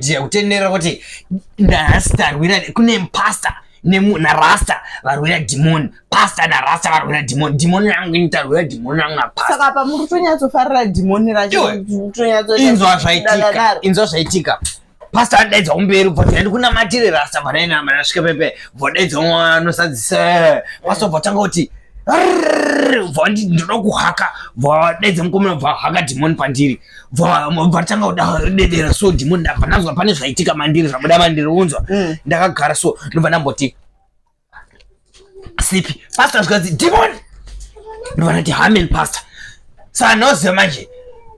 Ndiye kutenderera kuti nhasi tarwira kune pastor narasta varwira dhimoni, pastor narasta varwira dhimoni, dhimoni rangu ini tarwira dhimoni rangu napastor. Saka apa muri kutonyatsofarira dhimoni racho. Inzwa zvaitika, inzwa zvaitika. Pastor adaidza kumberi bva kuti ndikunamatire rasta vadainama ndasvika pepe vodaidza anosadzisa pastor bva tanga kuti bva ndinoda kuhaka bva daidza mukomana bva haka dhimoni pandiri bvatanga kudedera so dhimoni ndabva ndanzwa pane zvaitika mandiri zvabuda mandiri unzwa. Ndakagara so ndobva ndamboti sipi pastor zvikanzi dhimoni, ndobva ndati amen pastor. Saka noziva manje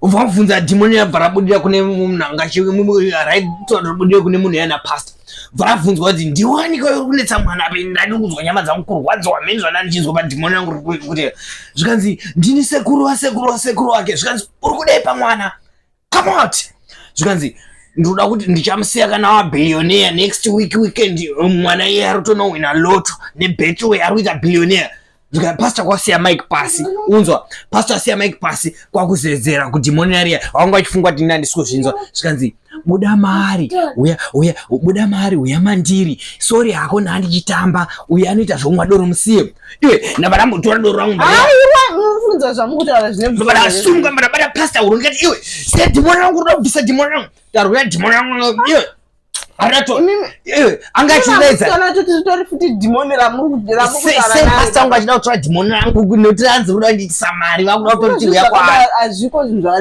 ubva wabvunza dhimoni yabva rabudira kune munhu angachiraitobudira kune munhu yana pastor, bva rabvunzwa kuti ndiwani uri kunetsa mwana apa, ndadi kunzwa nyama dzangu kurwadziwa mheni zvanda ndichinzwa padhimoni rangu kuti zvikanzi ndini sekuru wasekuru wasekuru wake. Zvikanzi uri kudai pamwana, come out. Zvikanzi ndinoda kuti ndichamusiya kana wabillionaire next week weekend, mwana iye ari kutonowina lotto neBetway, ari kuita billionaire. Pastor kwasiya mic pasi, unzwa pastor asiya mic pasi kwakuzedzera kudhimoni ariya vanga vachifunga kuti ndina ndisi kuzvinzwa. Zvikanzi buda mari uya uya, buda mari uya mandiri, sorry hako nhandichitamba, uya anoita zvokumwa doro musiye. Iwe ndabva ndambotora doro rangu. Aiwa, mufunza zvamukutaura zvine Ndobva ndasunga ndabata pastor uro ndikati iwe siya dhimoni rangu, unoda kubvisa dhimoni rangu, tarwira dhimoni rangu iwe arato iwe anga achidaidza. Kana kuti ritori futi dhimoni ramuri Sei pastor wangu achida kutora dhimoni rangu nekuti anzi kuda kundiitisa mari, vakuda kutoti uya kwaari? Hazviko zvinhu zvakadaro.